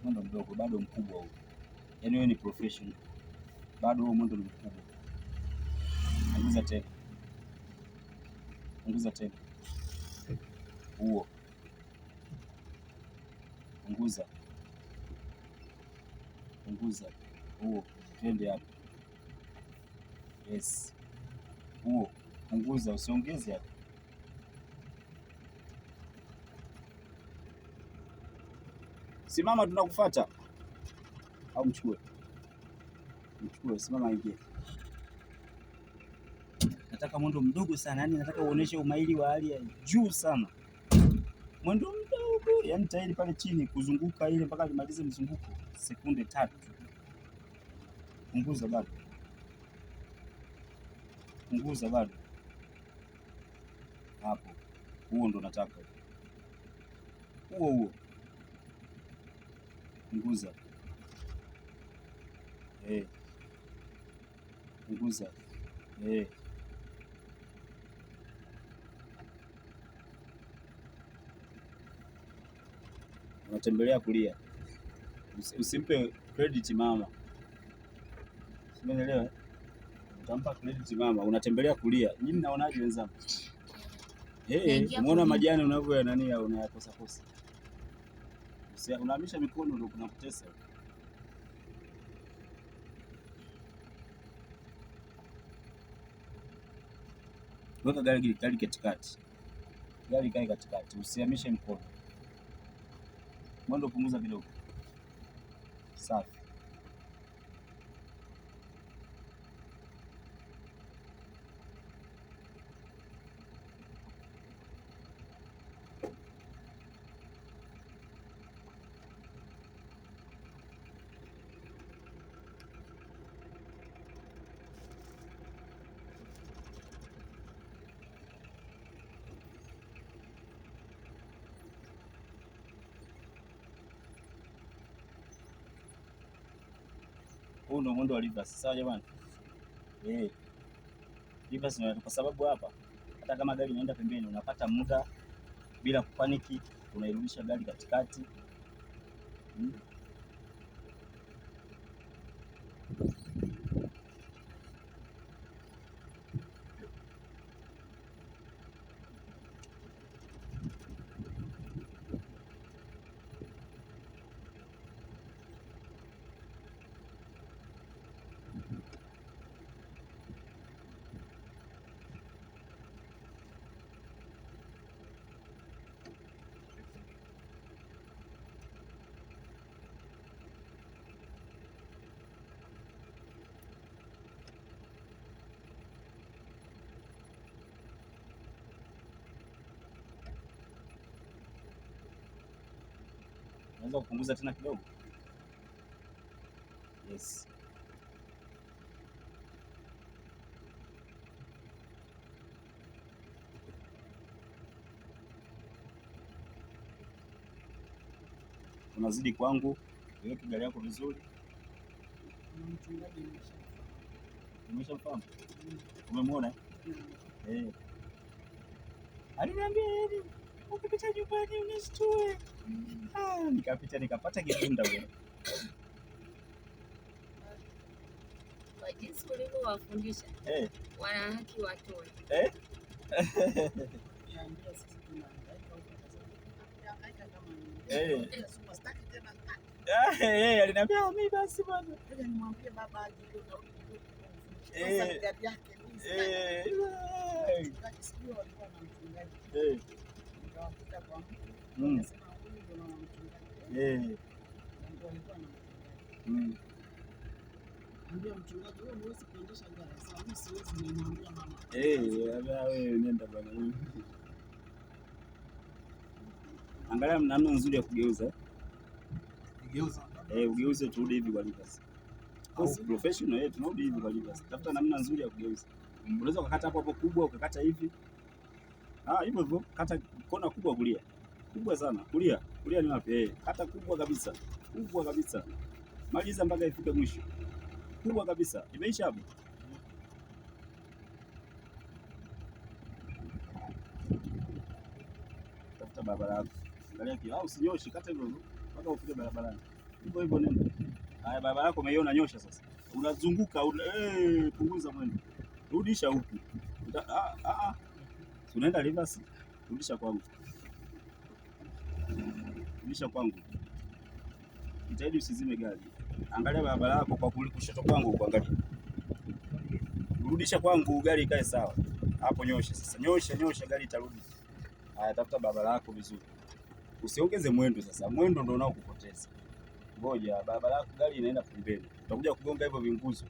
Mwendo mdogo bado mkubwa huo. Yaani wewe ni professional. Bado huo mwendo ni mkubwa. Punguza tena. Punguza tena. Huo. Punguza. Punguza. Huo. Twende hapo. Yes. Huo. Punguza, usiongeze hapo. Simama, tunakufuata. Au mchukue. Mchukue, simama ingie. Nataka mwendo mdogo sana, yani nataka uoneshe umahiri wa hali ya juu sana. Mwendo mdogo, yani tairi pale chini kuzunguka ile mpaka limalize mzunguko sekunde 3. Punguza bado. Punguza bado. Hapo. Huo ndo nataka. Huo huo. Punguza. Eh. Punguza. Eh. Unatembelea kulia. Usimpe credit mama. Umeelewa? Utampa credit mama, unatembelea kulia. Nyinyi mnaonaje wenzangu? Eh, umeona majani unavyo nani unayakosa kosa. Unahamisha mikono ndio kuna kutesa. Weka gari gari katikati. Gari kae katikati, usihamishe mkono. Mwendo punguza kidogo. Safi. Huu ndio mwendo wa reverse. Sawa jamani? Eh. Reverse ni kwa sababu hapa hata kama gari inaenda pembeni unapata muda bila kupaniki, unairudisha gari katikati. Unaweza kupunguza tena kidogo. Yes. Unazidi kwangu, iweke gari yako vizuri. Umeshamfahamu? Umemwona? Eh. Aliniambia hivi, ukipita nyumbani unishtue. Ah, nikapita nikapata kibunda bwana. Kwa jinsi ulivyowafundisha wana haki watoe. Eh? Eh. Eh, aliniambia mimi basi bwana. Nimwambie baba aje. Eh. Gari yake Eh. sijui walikuwa na mchungaji. Eh. Nikawakuta kwa mtu. Akasema huyu ndio mama mchungaji. Eh. Ndio walikuwa na mchungaji. Ambia mchungaji wewe huwezi kuendesha gari. Sasa mimi siwezi, nimwambia mama. Eh, wewe nenda bwana. Angalia namna nzuri ya kugeuza. Kugeuza. Eh, ugeuze turudi hivi kwa reverse. Au professional yetu tunarudi hivi kwa reverse. Tafuta namna nzuri ya kugeuza. Unaweza ukakata hapo hapo kubwa, ukakata hivi. Ah, hivyo hivyo, kata kona kubwa kulia. Kubwa sana. Kulia. Kulia ni wapi? Eh, kata kubwa kabisa. Kubwa kabisa. Maliza mpaka ifike mwisho. Kubwa kabisa. Imeisha hapo. Tafuta barabara yako. Angalia kio. Au usinyoshe, kata hivyo hivyo mpaka ufike barabarani. Hivyo hivyo nenda. Haya, barabara yako umeiona, nyosha sasa. Unazunguka punguza mwendo. Rudisha huku. Si unaenda reverse? Rudisha kwangu. Rudisha kwangu. Jitahidi usizime gari. Angalia barabara yako kwa kushoto kwangu huko, angalia. Rudisha kwangu gari ikae sawa. Hapo nyosha sasa. Nyosha, nyosha gari itarudi. Haya, tafuta barabara yako vizuri. Usiongeze mwendo sasa. Mwendo ndio unaokupoteza. Ngoja barabara yako gari inaenda pembeni. Utakuja kugonga hivyo vinguzo.